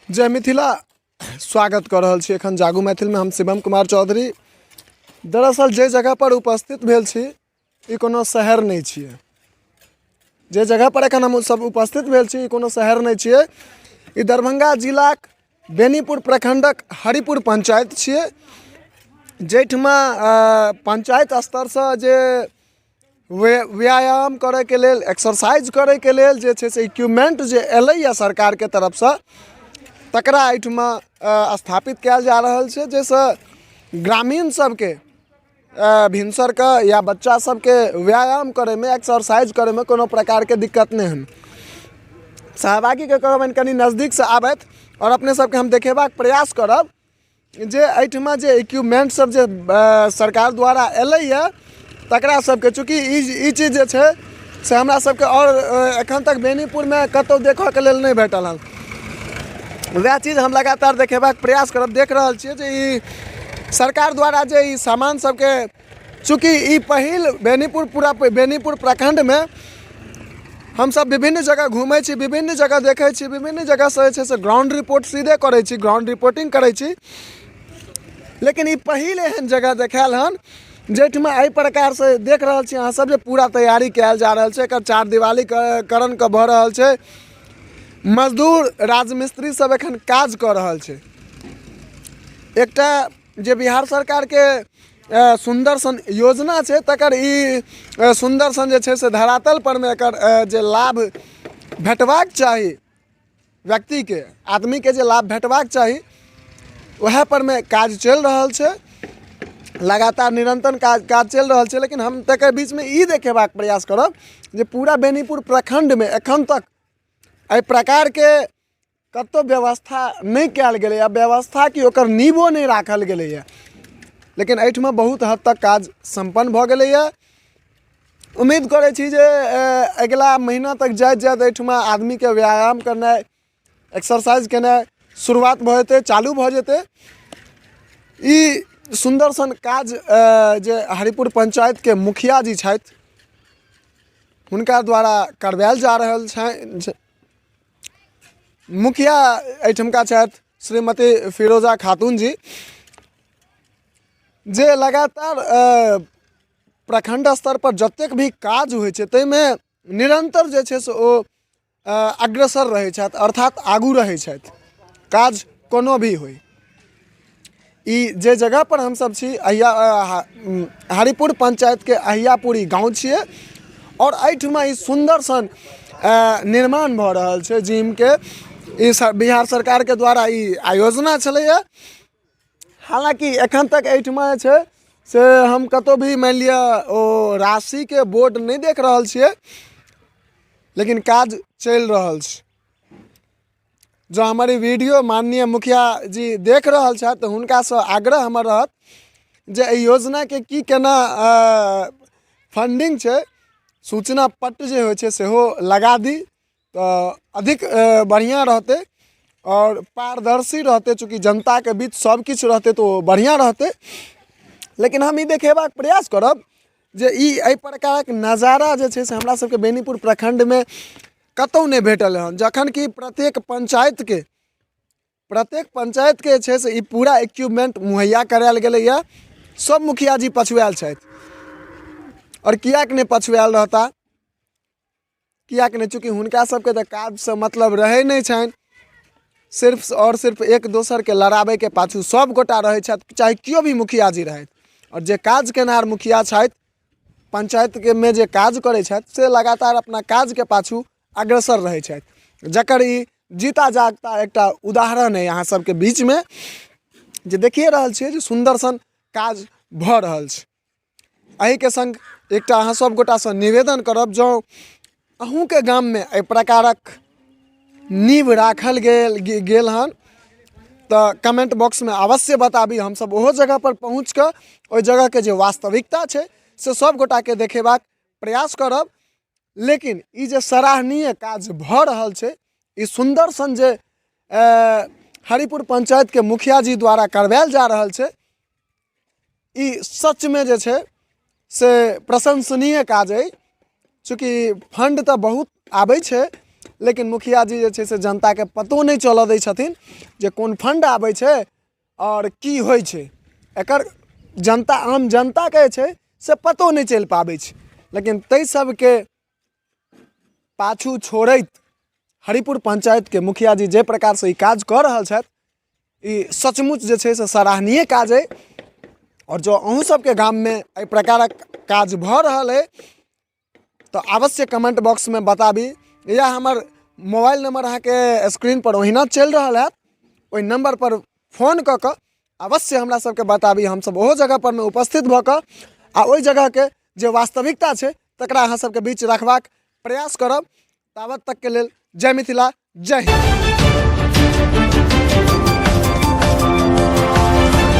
जय मिथिला। स्वागत कऽ रहल छी एखन जागू मैथिलमे, हम शिवम कुमार चौधरी। दरअसल जे जगहपर उपस्थित भेल छी ई कोनो शहर नहि छियै। जे जगहपर एखन हम सब उपस्थित भेल छी ई कोनो शहर नहि छियै, ई दरभंगा जिलाक बेनीपुर प्रखण्डक हरिपुर पंचायत छियै, जाहिठमा पंचायत स्तरसँ जे व्यायाम करैके लेल, एक्सरसाइज करैके लेल जे छै से इक्विपमेन्ट जे एलैए सरकारके तरफसँ, तकरा एहिठमा स्थापित कयल जा रहल छै, जाहिसँ ग्रामीण सबके भिनसरके या बच्चा सबके व्यायाम करैमे, एक्सरसाइज करैमे कोनो प्रकारके दिक्कत नहि होइन। सहभागीके कहबनि कनि नजदीकसँ आबथि आओर अपने सबके हम देखेबाक प्रयास करब जे एहिठमा जे इक्विपमेंट सब जे सरकार द्वारा एलैए तकरा सबके, चूँकि ई चीज जे छै से हमरा सबके आओर एखन तक बेनीपुरमे कतहु देखऽके लेल नहि भेटल हन। वएह चीज हम लगातार देखेबाक प्रयास करब। देख रहल छियै जे ई सरकार द्वारा जे ई सामान सबके, चूँकि ई पहिल बेनीपुर, पूरा बेनीपुर प्रखण्डमे हमसब विभिन्न जगह घुमै छी, विभिन्न जगह देखै छी, विभिन्न जगहसँ जे छै से ग्राउंड रिपोर्ट सीधे करै छी, ग्राउंड रिपोर्टिंग करै छी, लेकिन ई पहिल एहन जगह देखायल हन जाहिठमा एहि प्रकारसँ देख रहल छी अहाँ सब जे पूरा तैयारी कयल जा रहल छै। एकर चार दिवाली करणके भऽ रहल छै, मजदूर राजमिस्त्री सब एखन काज कऽ रहल छै। एकटा जे बिहार सरकारके सुन्दर सन योजना छै तकर ई सुन्दर सन जे छै से धरातल परमे एकर जे लाभ भेटबाक चाही व्यक्तिके, आदमीके जे लाभ भेटबाक चाही, वएह परमे काज चलि रहल छै, लगातार निरन्तर काज चलि रहल छै। लेकिन हम तकर बीचमे ई देखेबाक प्रयास करब जे पूरा बेनीपुर प्रखण्डमे एखन तक एहि प्रकारके कतहु व्यवस्था नहि कयल गेलैए, व्यवस्था कि ओकर नींवो नहि राखल गेलैए, लेकिन एहिठमा बहुत हद तक काज सम्पन्न भऽ गेलैए। उम्मीद करै छी जे अगिला महीना तक जाइत जाइत एहिठमा आदमीके व्यायाम करनाइ, एक्सरसाइज केनाइ शुरुआत भऽ जेतै, चालू भऽ जेतै। ई सुन्दर सन काज जे हरिपुर पञ्चायतके मुखिया जी छथि हुनका द्वारा करवायल जा रहल छनि। मुखिया एहिठमका छथि श्रीमती फिरोजा खातून जी, जे लगातार प्रखण्ड स्तरपर जतेक भी काज होइ छै ताहिमे निरन्तर जे छै से ओ अग्रसर रहै छथि, अर्थात आगू रहै छथि, काज कोनो भी होइ। ई जे जगहपर हमसब छी अहिया हरिपुर पञ्चायतके अहियापुरी गाँव छियै आओर एहिठमा ई सुन्दर सन निर्माण भऽ रहल छै जिमके। ई बिहार सरकारके द्वारा ई आयोजना छलैए। हालाँकि एखन तक एहिठमा जे छै से हम कतहु भी मानि लिअ ओ राशिके बोर्ड नहि देख रहल छियै, लेकिन काज चलि रहल छै। जँ हमर ई वीडियो माननीय मुखिया जी देख रहल छथि तऽ हुनकासँ आग्रह हमर रहत जे एहि योजनाके की केना फंडिंग छै, सूचना पट्ट जे होइ छै सेहो लगा दी तऽ अधिक बढ़िआँ रहतै आओर पारदर्शी रहतै। चूँकि जनताके बीच सब किछु रहतै तऽ ओ बढ़िआँ रहतै। लेकिन हम ई देखेबाक प्रयास करब जे ई एहि प्रकारक नजारा जे छै से हमरा सबके बेनीपुर प्रखण्डमे कतहु नहि भेटल हन, जखन कि प्रत्येक पंचायतके जे छै से ई पूरा इक्विपमेंट मुहैया करायल गेलैए। सब मुखिया जी पछुआयल छथि, आओर किएक नहि पछुआयल रहता, किएक नहि? चूँकि हुनका सबके तऽ काजसँ मतलब रहै नहि छनि, सिर्फ आओर सिर्फ एक दोसरके लड़ाबैके पाछू सब गोटा रहै छथि, चाहे केओ भी मुखिया जी रहथि। आओर जे काज केनहार मुखिया छथि, पञ्चायतके मे जे काज करै छथि, से लगातार अपना काजके पाछू अग्रसर रहै छथि, जकर ई जीता जागता एकटा उदाहरण अइ अहाँ सबके बीचमे, जे देखिए रहल छियै जे सुन्दर सन काज भऽ रहल छै। एहिके सङ्ग एकटा अहाँ सब गोटासँ निवेदन करब, जँ अहूँके गाममे एहि प्रकारक नीव राखल गेल हन तऽ कमेंट बॉक्समे अवश्य बताबी। हमसब ओहो जगहपर पहुँच कऽ ओहि जगहके जे वास्तविकता छै से सब गोटाके देखेबाक प्रयास करब। लेकिन ई जे सराहनीय काज भऽ रहल छै, ई सुन्दर सन जे हरिपुर पञ्चायतके मुखिया जी द्वारा करवायल जा रहल छै, ई सचमे जे छै से प्रशंसनीय काज अइ। चूँकि फण्ड तऽ बहुत आबै छै, लेकिन मुखिया जी जे छै से जनताके पतो नहि चलऽ दै छथिन जे कोन फण्ड आबै छै आओर की होइ छै। एकर जनता, आम जनताके जे छै से पतो नहि चलि पाबै छै। लेकिन ताहि सबके पाछू छोड़ैत हरिपुर पञ्चायतके मुखिया जी जाहि प्रकारसँ ई काज कऽ रहल छथि, ई सचमुच जे छै से सराहनीय काज अइ। आओर जँ अहूँ सबके गाममे एहि प्रकारक काज भऽ रहल अइ तऽ अवश्य कमेंट बॉक्समे बताबी, या हमर मोबाइल नंबर अहाँके स्क्रीनपर ओहिना चलि रहल हैत, ओहि नम्बरपर फोन कऽ कऽ अवश्य हमरा सबके बताबी। हमसब ओहो जगहपर मे उपस्थित भऽ कऽ आ ओहि जगहके जे वास्तविकता छै तकरा अहाँ सबके बीच रखबाक प्रयास करब। ताबत तकके लेल जय मिथिला, जय हिन्द।